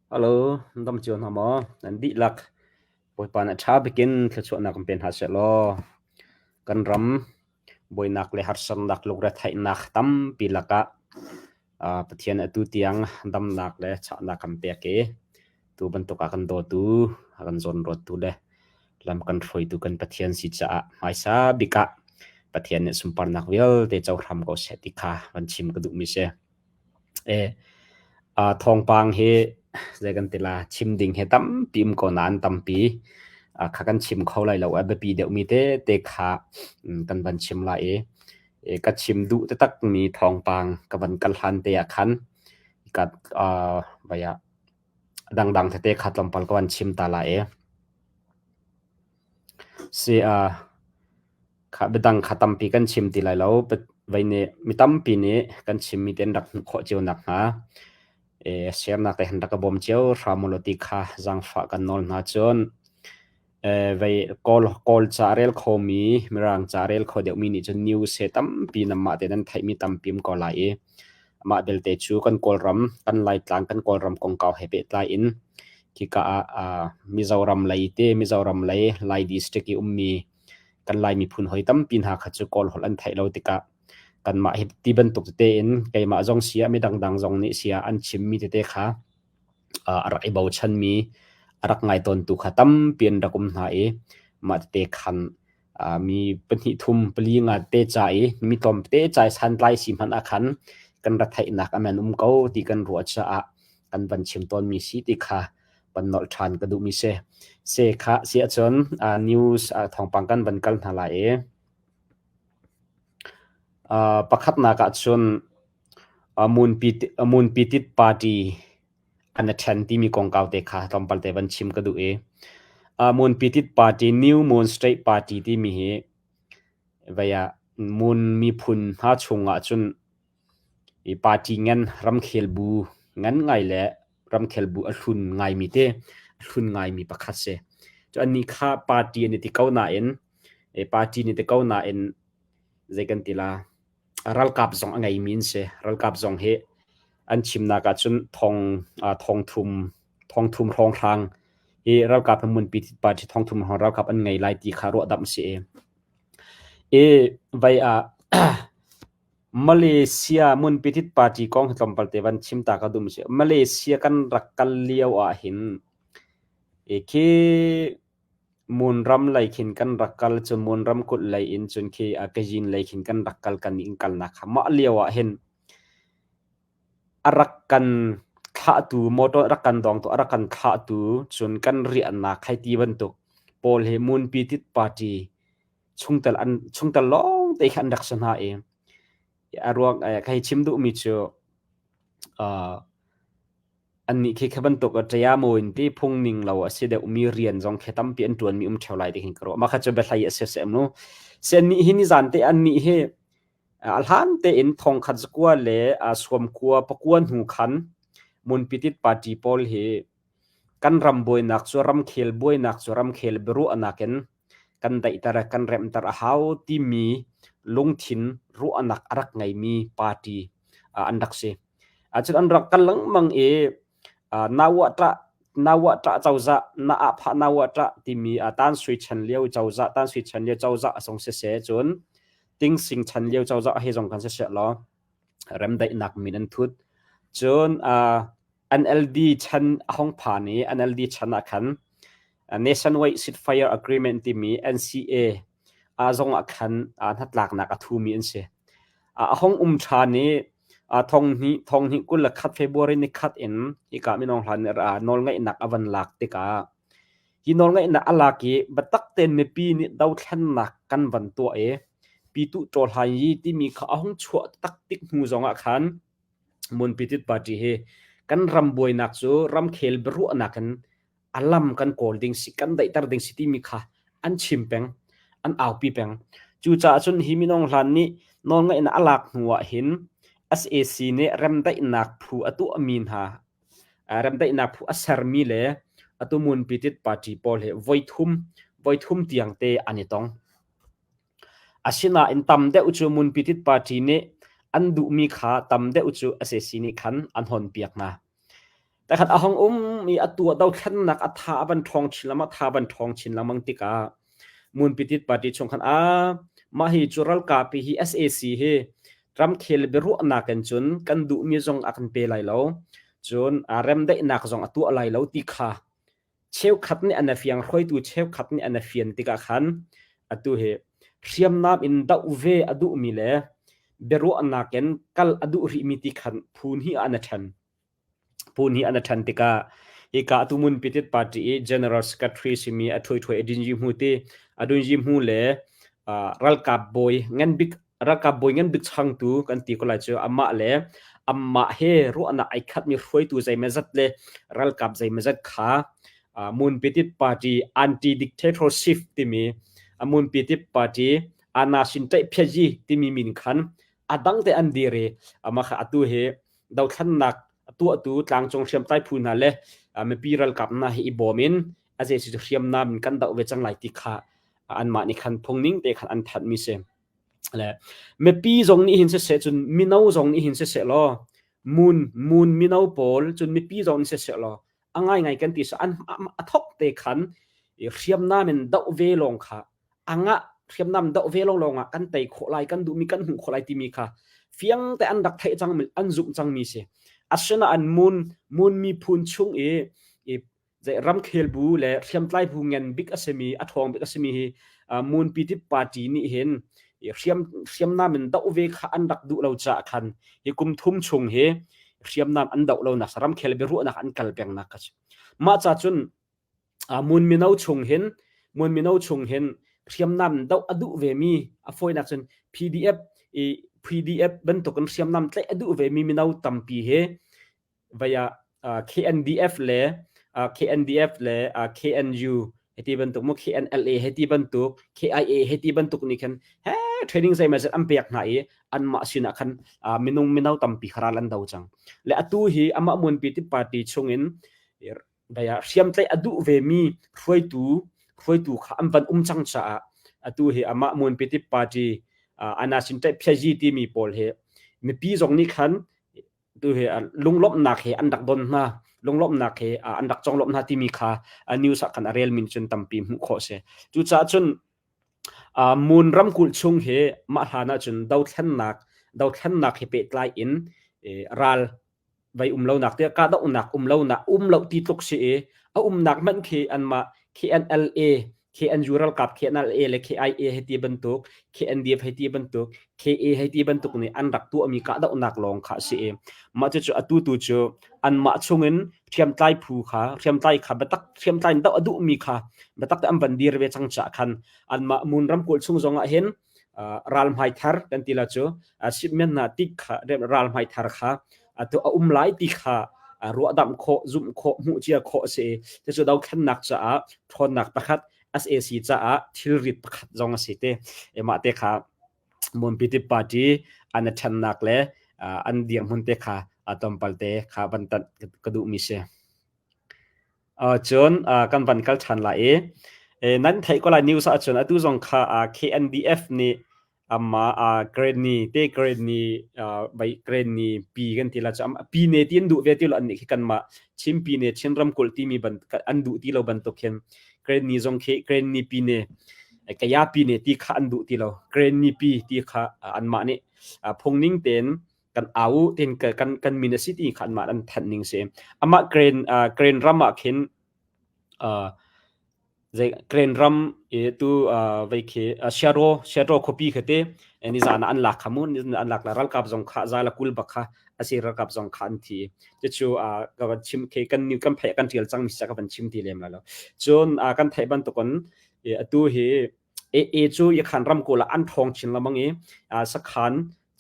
Hello, dam cio hna maw? Nan dihlak Bawipa nih ṭha bikin thluachuahnak in pe hna seh law kan ram buainak le harsatnak lungretheihnak tampi lakah Pathian atu tiang damnak le chahnak kan pek i tu bantuk a kan dawtu, a kan zawnruattu le lam kan hruaitu kan Pathian si caah hmaisa bik ah Pathian nih sunparnak vialte co hram ko seh ti kha van chim ka duhmi si. Thawngpang hi zei kan ti la chim ding hi tampi um ko nain tampi kha kan chim kho lai lo. A biapi deuhmi tete kha kan van chim lai i ka chim duh taktakmi thawngpang ka van kal hlan te ah khan ka vai ah dangdang tete kha tlawmpal ka van chim ta lai i. Si Kha biadang kha tampi kan chim ti lai lo. Vei nih mi tampi nih kan chimmi te an rak hmuh khawh cio nakhnga share-nak te han rak ka bawm cio hram u law ti kha zaangfah kan nawl hna. Cun vei Kawl, Kawl ca a rel khomi, Mirang ca a rel kho deuhmi nih cun news he tampi nanmah te nan theihmi tampi um ko lai i amah belte cu kan Kawlram, kan Laitlang, kan Kawlram kongkau he pehtlai in khika ah Mizoram lei te, Mizoram lei Lai district i ummi kan Lai miphun hoi tampi hna kha cu Kawl holh an theih lo tikah kanmah hi ti bantuk tete in keimah zong siah midang dang zong nih siah an chimmi tete kha a rak i bochanmi a rak ngai tawntu kha tampi an rak um hna i mah tete khan mi pahnih thum pali nga te ca i mi tlawmte ca i santlai si hmanh ah khan kan ra theihnak a men um ko ti kan ruah caah kan van chim tawnmi si ti kha van nolh ṭhan ka duhmi si. Se kha si ahcun news thawngpang kan van kal hna lai i pakhatnak ahcun Moonpitit Party an i ṭhen timi kongkau te kha tlawmpal te van chim ka duh i Moonpitit Party New Moon State Party timi hi vei ah Moon miphun hna chung ahcun i party ngan ramkhel bu ngan ngai le ramkhel bu a hlun ngaimi te a hlun ngaimi pakhat si. Cu annih kha party an i ti ko nain party an i ti ko nain zei kan ti la ralkap zong a ngeimi an si. Ralkap zong hi an chimnak ahcun thong thong thum thong thum hrawnghrang hi ralkap hi munpi party thong thum hrawng ralkap an ngei lai ti kha ruahdamh si i. I vai ah Malaysia Munpitit Party kong hi tlawmpal te van chim ta ka duh si. Malaysia kan rak kal lio ah hin khi Munram lei khin kan rak kal cu Munram kulh lei in cun khi Kazin lei khin kan rak kal kan in kalnak kha mah lio ah hin a rak kan thlahtu motor a rak kan dawngtu a rak kan thlahtu cun kan riahnak hei ti bantuk pawl hi Munpitit Party chungtel an chungtel lawng te kha an rak si hna i a ruang ka hei chim duhmi cu annih khi kha bantuk ṭaya-maw in ti phung ning lo a si deuhmi rian zong khi tampi an ṭuanmi um ṭheo lai ti khin ka ruah. Mah kha cu biahlei a si seh mu. Si annih hi nizan te annih hi a hlan tein thongkhat zakua le suamkua pakua hnu khan Munpitit Party pawl hi kan ram buainak cu ramkhel buainak cu ramkhel biaruahnak in kan daihter kan remhter a hau timi lungthin ruahnak a rak ngeimi party an rak si. Cun an rak kal lengmang i Nawah cozah, Naahphah Nawah timi Tan Sui chan lio cozah, Tan Sui chan lio cozah a sung siseh cun Tingsing chan lio cozah hi zong kan siseh law remdaihnak min an thut. Cun NLD chan a hong phan i NLD chan ah khan Nationwide Ceasefire Agreement timi NCA ah zong ah khan hnatlaknak a thumi an si. A hong um ṭhan i thonghnih thonghnih 21 February ni khat in hika Minung Hlan nih nawlngeihnak a van lak tikah hi nawlngeihnak a lak i biatak tein mipi nih dothlennak kan van tuah i Pyituh Ṭawhlai Yi timi kha a hung chuah tak tik hnu zong ah khan Munpitit Party hi kan ram buainak cu ramkhel biaruahnak in a lam kan kawl ding si kan daihter ding si timi kha an chim peng an aupi peng cucaah cun hi minung hlan nih nawlngeihnak a lak hnu ah hin SAC nih remdaihnak phu a tuahmi hna remdaihnak phu a sermi le atu Munpitit Party pawl hi voithum voithum tiang te an i tong Asinain tam deuh cu Munpitit Party nih an duhmi kha tam deuh cu sac nih khan an honpiak hna. Takhat a hong um i atu ah dothlennak a tha a van ṭhawng chin lengmang tha van ṭhawng chin lengmang tikah Munpitit party chung khan a mah hi cu ralkap hi SAC hi ramkhel biaruahnak in cun kan duhmi zong a kan pe lai lo cun remdaihnak zong a tuah lai lo ti kha cheukhat nih an fiang hruaitu cheukhat nih an fian tikah khan atu hi hriamnam in doh ve a duhmi le biaruahnak in kal a duh rihmi ti khan phu hnih ah an ṭhen. Phu hnih an ṭhen tikah hika atu Munpitit Party i General Secretary simi a ṭhuiṭhuai Adin Yi Hmu ti Adun Yi Hmu le ralkap bawi ngan bik ralkap bawi ngan bik changtu kan ti ko lai cu amah le amah he ruahnak ai khatmi hruaitu zeimazat le ralkap zeimazat kha Munpitit Party anti-dictatorship timi Munpitit Party Anasin Ṭaihphiazi timi min khan a dang te an dir i amah kha atu hi dothlannak a tuahtu tlangcung hriamtlai phu hna le mipi ralkap hna hi i bawm in a zei cu hriamnam in kan doh ve cang lai ti kha anmah nih khan phungning te khan an thanh mi si. Le mipi zong nih hin siseh cun mino zong nih hin siseh law mun mun mino pawl cun mipi zong nih siseh law a ngaingai kan ti so an a thok te khan hriamnam in doh ve lawng kha angah hriamnam doh ve lawnglawng ah kan tei khawh lai kan duhmi kan hmuh khawh lai timi kha fiang te an rak theih cang an zumh cangmi si asina an mun mun miphun chung i i ramkhel bu le hriamtlai bu ngan bik a simi a ṭhawng bik a simi hi mun piti party nih hin hriam hriamnam in doh ve kha an rak duh lo caah khan hi kum thum chung hi hriamnam an doh lonak ramkhel biaruahnak an kal pengnak ka si mah ca cun Mun mino chung hin mun mino chung hin hriamnam doh a duh vemi a fawinak cun PDF i PDF bantukin hriamnam tlaih a duh vemi mino tampi hi vei ah KNDF le KNDF le KNU hiti bantuk mu KNLA hiti bantuk KIA hiti bantuk nih khan he training zeimazat an pek hna i anmah sinah khan minung mino tampi kha ral an do cang le atu hi amah munpi ti party chungin Dai ah hriamtlaih a duh vemi hruaitu hruaitu kha an van um cang caah atu hi amah Muanpitip party Anasin Ṭaihphiazi timi pawl hi mipi zong nih khan tu hi lunglawmhnak he an rak don hna lunglawmhnak he an rak conglawmh hna timi kha news ah khan a rel min cun tampi hmuh khawh si. Cucaah cun Mun ramkulh chung hi mah hlan ahcun dothlennak dothlennak he pehtlai in ral vai um lonak tiah kahdohnak um lonak um lo ti tluk si i a umnak hmanh khi anmah KNLA KNU ralkap KNLA le KIA hei ti bantuk KNDF hei ti bantuk KA hei ti bantuk nih an rak tuahmi kahdohnak lawng kha a si i mah cucu atu tu cu anmah chungin hriamtlai phu kha hriamtlai kha biatak hriamtlai in doh a duhmi kha biatak te an van dir ve cang caah khan anmah mun ramkulh chung zongah hin ral hmai thar kan ti la cu shipment na tik kha ral hmai thar kha atu a um lai ti kha ruahdamh khawh zumh khawh hmuh cia khawh a si cucu dothlennak caah ṭhawnnak pakhat SAC caah thilrit pakhat zong a si te mah te kha Munpitip party an ṭhennak le an dirhmun te kha tlawmpal te kha van tanh ka duhmi si. Cun kan van kal ṭhan lai i nan theih ko lai news ahcun atu zong kha KNDF nih amah Granny te Granny bai Granny pi kan ti la cu pi ne ti an duh ve ti lo an nih khi kanmah Chin pi ne Chin ramkulh timi ban an duh ti lo bantuk hin Granny zong khi Granny pi ne Kaya pi ne ti kha an duh ti lo Granny pi ti kha anmah nih phungning tein kan au tin kan kan min a si ti kha anmah an thanh ning si amah Karen Karen ram ah khin zei Karen ram e tu vei khi Shero Shero khuapi kha te ni zan an lak kha mu an lak la ralkap zong kha zala kul bak kha asi ralkap zong kha an thi cu ka van chim ke kan ni kan phei kan tial cang mi sa ka van chim ti lem la lo cun kan theih bantukon atu hi AA cu Yakhan ramkulh ah an ṭhawng chin lengmang i sakhan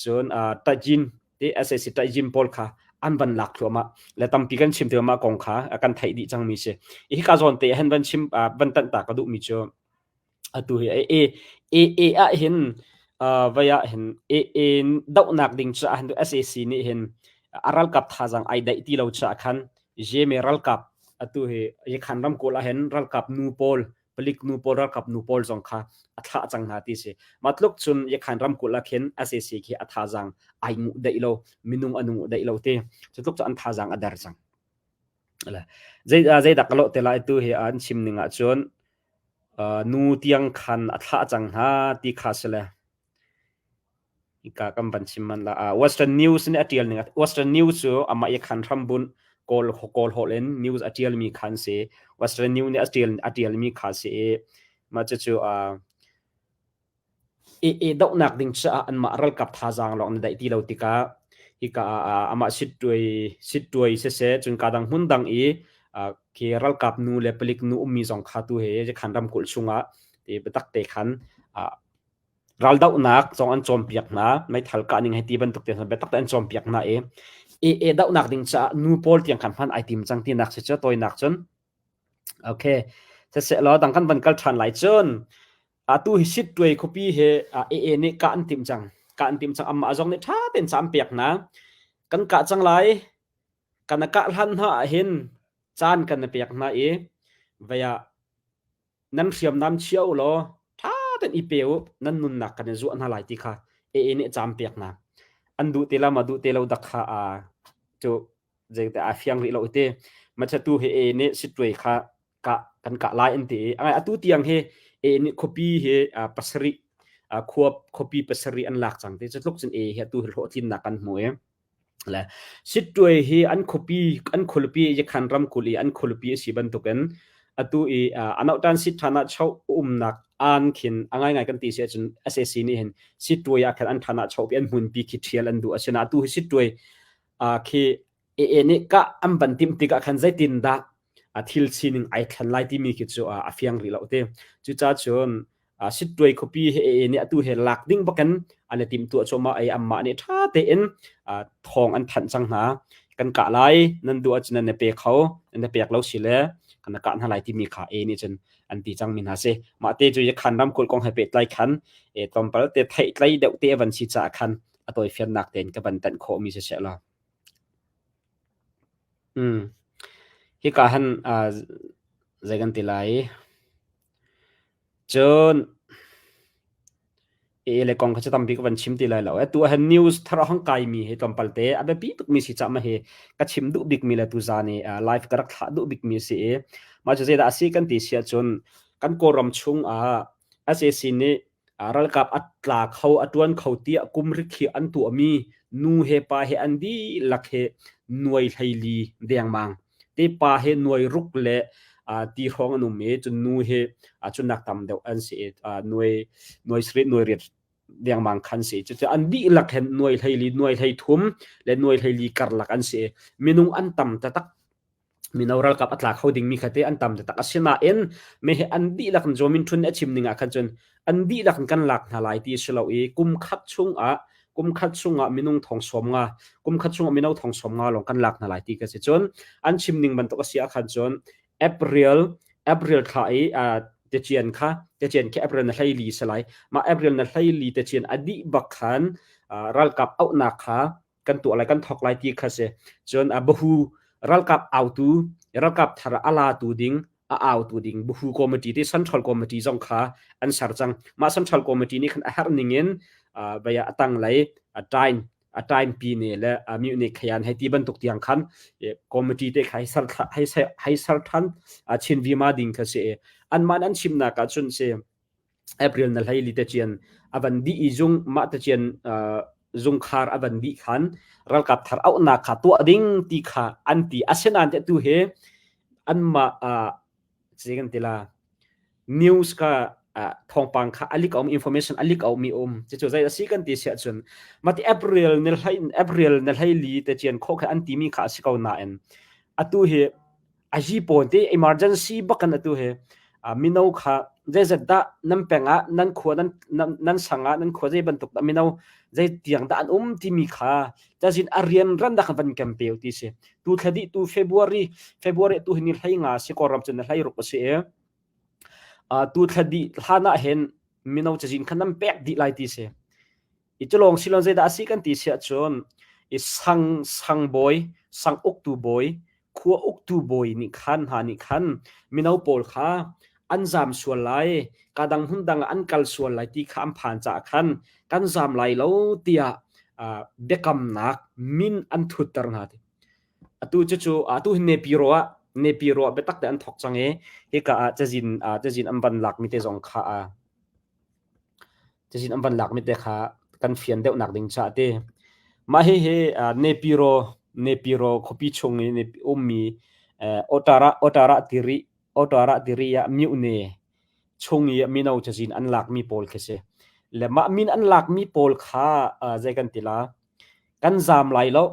cun Tajin ti SAC Tajin pawl kha an van lak thluahmah le tampi kan chim tikah mah kong kha kan theih dih cangmi si. Hika zawn te han van chim van tanh ta ka duhmi cu atu hi AA AA ah hin vai ah hin AA dohnak ding caah hin SAC nih hin a ralkap thazaang ai daih ti lo caah khan Jeme ralkap atu hi Yakhan ramkulh ah hin ralkap nu pawl palik nu pawl ralkap nu pawl zong kha a thlah cang hna ti si mah tluk cun Yakhan ramkulh ah khin SAC khi a thazaang ai nguh deih lo minung a nung deih lo ti cu tluk cu an thazaang a der cang. Zei zeidah ka lawh te lai tu hi an chim ning ahcun nu tiang khan a thlah cang hna ti kha si le hika kan van chim man la. Western News nih a ṭial ning Western News cu amah i khan hrambunh Kawl Kawl holh in news a ṭialmi kha an si. Western News nih a ṭial a ṭialmi kha si i mah cucu i dohnak ding caah anmah ralkap thazaang lawng na daih ti lo tikah hika ah amah sittuai sittuai siseh cun ka dang hmun dang i khi ralkap nu le palik nu ummi zong kha tu he khan ramkulh chungah ti biatak te khan raldohnak zong an cawnpiak hna meithal kah ning hei ti bantuk te biatak te an cawnpiak hna i i dohnak ding caah nu pawl tiang khan hman ai tim cang tinak si cu tawinak cun okay sehlaw dang kan van kal ṭhan lai cun Atu hi Sittwe khuapi hi AA nih kah an timh cang. Kah an timh cang. Amah zong nih ṭha tein ca an pek hna. Kan kah cang lai. Kan a kah hlan hna ahhin caan kan i pek hna i vei ah nan hriamnam chia u law ṭha tein i pe u nan nunnak kan i zuah hna lai ti kha AA nih ca an pek hna. An duh te lo ma duh te lo dak kha cu zeidah aa fiang rih lo ti. Machatu hi AA nih Sittwe kha kah kan kah lai an ti i atu tiang hi e nih khuapi hi pasarih khua khuapi pasarih an lak cang ti cu tluk cun e hi atu hi hlawhtlinnak kan hmu i le Sittwe hi an khuapi an khualipi Yakhan ramkulh i an khualipi a si bantukin atu i anauhtan sit than ah cho umnak an khin a ngaingai kan ti si ahcun SAC nih hin Sittwe ah khan an than ah cho pi an hmunpi khi thial an duh asina atu hi Sittwe khi AA nih kah an van timh tikah khan zeitindah a thil sining ai thlen lai timi khi cu a fiang rih lo te. Cucaah cun Sittwe khuapi he AA nih atu he lak ding bakin an i timhtuah cuahmah i anmah nih ṭha tein thawng an thanh cang hna. Kan kah lai, nan duh ahcun nan i pe kho, nan i pek lo si le kan kah hna lai timi kha AA nih cun an ti cangmi hna si. Mah te cu Yakhan ramkulh kong he pehtlai khan tlawmpal te theihtlei deuh te a van si caah khan a tawifiannak tein ka van tanh khawhmi si seh law. Mm. Hika han uh, zei kan ti lai? Cun e le kong kha cu tampi ka van chim ti lai lo. Atu ah hin news thar a hong kaimi hi tlawmpal te a biapi tukmi si cah ma hi ka chim duh bikmi le tuzaan i uh, live ka rak thlah duh bikmi si i mah cu zeidah a si kan ti si ahcun kan Kawlram chung ah SAC nih Ralkap a tla kho, a ṭuan kho tiah kum rikhiah an tuahmi nu he pa he an dihlak he nuai 14 dengmang. Te pa he nuai ruk le ti hrawng an um i cun nu he cun nak tam deuh an si i nuai nuai sarih nuai riat dengmang khan si. Cucu an dihlak he nuai 14, nuai 13 le nuai 14 karlak an si i minung an tam taktak. Mino ralkap a tla kho dingmi kha te an tam taktak. Asinain me hi an dihlak in Jomin Htun nih a chim ning ah khan cun an dihlak in kan lak hna lai ti a si lo i kum khat chungah kum khat chungah minung thong sawm nga kum khat chungah mino thong sawm nga lawng kan lak hna lai ti ka si. Cun an chim ning bantuk a si ah khan cun April April thla i uh, techian kha techian khi April na 14 si lai. Mah April na 14 techian a dih bak khan uh, ralkap auhnak kha kan tuah lai kan thok lai ti kha si cun a bahu ralkap autu ralkap thar a latu ding a autu ding bahu committee ti central committee zong kha an ser cang mah central committee nih khan a herh ning in baya a tang lei a time a time pi ne le mi ne khayan hei ti bantuk tiang khan committee te kha hei ser hei hei ser than chin vima ding kha si an man an chimnak ah cun si April na 14 te cian a van dih i zung mah te cian zungkhar a van dih khan ralkap thar auhnak kha tuah ding ti kha an ti asinain te tu hi anmah zei kan ti la news kha thawngpang kha a leak um information a leak mi um cucu zei a si kan ti siah cun mati April ni hlei April na 14 te cian khawh kha an ti mi kha a si ko nain atu hi A hi pawl te emergency bak in atu hi mino kha zeizat dah nan peng ah nan khua nan nan sang ah nan khua zei bantuk dah mino zei tiang dah an um timi kha cazin a rian ran dah kan van kem peu ti si tu thla dih tu February February tu hi ni hlei nga si Kawlram cun ni hlei ruk a si i tu thla dih hlan ah hin mino cazin kha nan pek dih lai ti si I culawng silon zeidah a si kan ti siah cun i sang sang bawi, sang uktu bawi, khua uktu bawi nih khan hna nih khan mino pawl kha an zam sual lai, ka dang hmun dang ah an kal sual lai ti kha an phan caah khan kan zam lai lo tiah uh, biakamnak min an thutter hna ti. Atu cucu atu hin Nepiro ah. Nepiro ah biatak te an thawk cang i hika ah cazin cazin an van lakmi te zong kha cazin an van lakmi te kha kan fian deuhnak ding caah ti. Mah hihi Nepiro Nepiro khuapi chung i ummi Otara Otara tiri Otara tiri ah myone chung i mino cazin an lakmi pawl khi si. Le mah min an lakmi pawl kha zei kan ti la kan zaam lai lo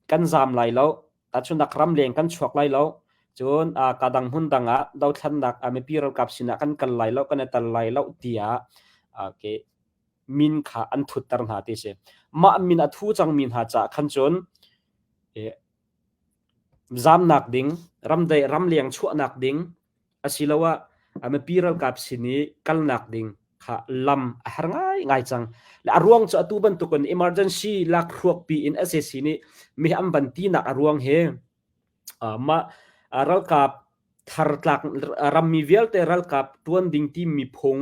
kan zaam lai lo tahchunhnak ramleng kan chuak lai lo cun ka dang hmun dang ah dothlannak mipi ralkap sinah kan kal lai lo kan i tal lai lo tiah ke min kha an thutter hna ti si mah min a thu cangmi hna caah khan cun zamnak ding ramdai ramleng chuahnak ding asiloah mipi ralkap sin i kalnak ding kha lam a har ngaingai cang. Le a ruang cu atu bantukin emergency lakhruakpi in sac nih mi an van tinak a ruang hi mah ralkap thar tlak rammi vialte ralkap tuan ding timi phung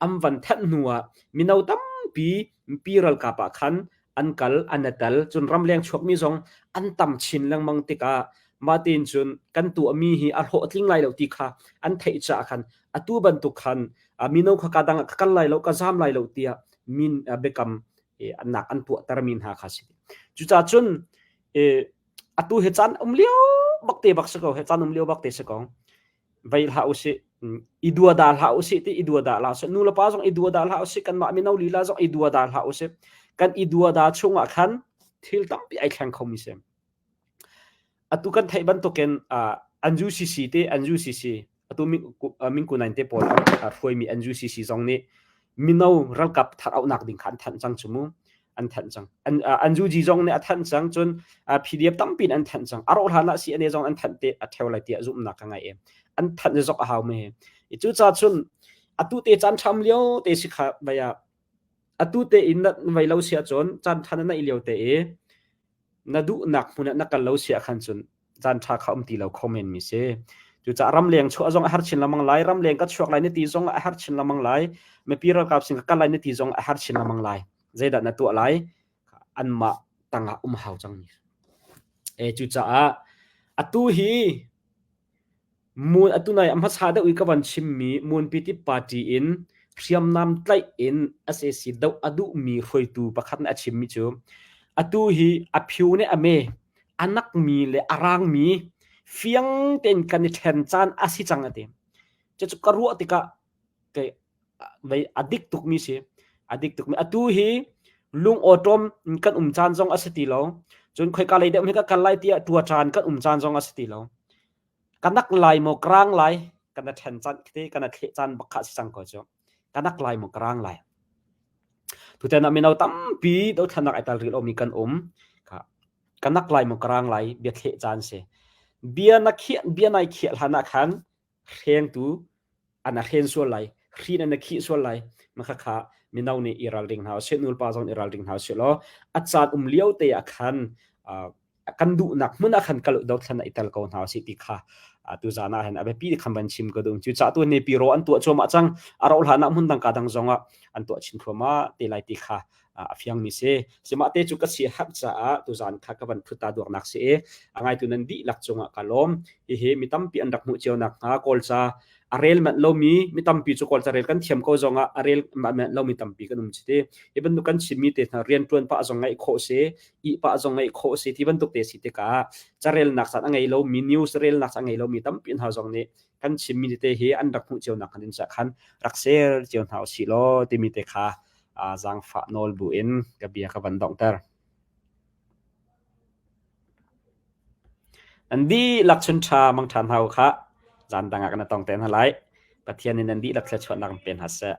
an van thanh hnu ah mino tampi mipi ralkap ah khan an kal an i tel cun ramleng chuakmi zong an tam chin lengmang tikah mah tein cun kan tuahmi hi a hlawhtling lai lo ti kha an theih caah khan atu bantuk khan mino kha ka dang ah ka kal lai lo ka zam lai lo tiah min biakam nak an tuahtermi hna kha si cucaah cun atu hi caan um lio bak te bak si ko he caan um lio bak te si ko vei hlah usih i dua da hlah usih ti i dua da hlah usih nu le pa zong i dua da hlah usih kanmah mino lila zong i dua da hlah usih kan i dua da chungah khan thil tampi ai thleng khomi si atu kan theih bantukin an UCC te an UCC atu mingku nain te pawl hruaimi an UCC zong nih mino ralkap thar auhnak ding kha an thanh cang chu mu an thanh cang an an UG zong nih a thanh cang cun PDF tampi in an thanh cang a roh hlan ah CNA zong an thanh te a theo lai tiah zumhnak ka ngai em an thanh zok a hau me cu ca cun atu te caan tham lio te si kha baya atu te in na vai lo sia cun caan than na i lio te i na duhnak hmun ah na kal lo sia khan cun caan ṭha kha um ti lo kho men mi si. Cucaah ramleng chuah zong a har chin lengmang lai, ramleng ka chuak lai na ti zong a har chin lengmang lai, mipi ralkap sin ka kal lai na ti zong a har chin lengmang lai. Zeidah na tuah lai? Anmah tangah um hau cang mi. E cucaah atu hi Mun atu nai a hmasa deuh i ka van chimmi Munpiti party in hriamnam tlaih in sac doh a duhmi hruaitu pakhat nih a chimmi cu atu hi a phyu nih a me a nakmi le a rangmi fiang tein kan i ṭhen caan a si cang a ti. Cucu ka ruah tikah kei vei a dik tukmi si. A dik tukmi. Atu hi lung awṭawm kan um caan zong a si ti lo. Cun khoika lei deuh hi ka kal lai tiah ṭua caan kan um caan zong a si ti lo. Ka nak lai maw ka rang lai kan a ṭhen caan te kan a thleh caan bak kha a si cang ko cu. Ka nak lai maw ka rang lai. Tutan ah mino tampi dothlannak ai tal rih lomi kan um. Ka ka nak lai maw ka rang lai bia thleh caan si. Bia na khiah bia nai khiah hlan ah khan hrengtu an a hren sual lai hrin an a khih sual lai maka kha mino nih i ralring hna usih nulpa zong i ralring hna usih law a caan um lio te ah khan kan duhnak hmun ah khan kal dothlan i tel ko hna usih ti kha tu zan ah hin a biapi khan van chim ka duh cu ca tu ne pi ro an tuah cuahmah cang a rauh hlan ah hmun dang ka dang zong ah an tuah chin thluahmah te lai ti kha a fiangmi si. Sihmah te cu ka si har caah tuzaan kha ka van thut ta duaknak si i a ngaitu nan dihlak cungah ka lawm. Hihi mi tampi an rak hmuh cio nakhnga Kawlca a rel manh lomi mi tampi cu Kawlca rel kan thiam ko zongah a rel manh lomi tampi kan um chiti. Hi bantuk kan chimmi te hna rianṭuan pah zong ngaih khawh si, ih pah zong ngaih khawh si ti bantuk te si tikah carelnak caan a ngei lomi, news relnak caan a ngei lomi tampi hna zong nih kan chimmi tete hi an rak hmuh cio nak in khan rak share cio hna usih law timi te kha zaangfah nawl bu in ka bia ka van donghter. Nan dihlak chun ṭha mangṭha hna u khah. Zan dang ah kan tong te hna lai. Pathian in nan dihlak thluachuahnak in pe hna seh.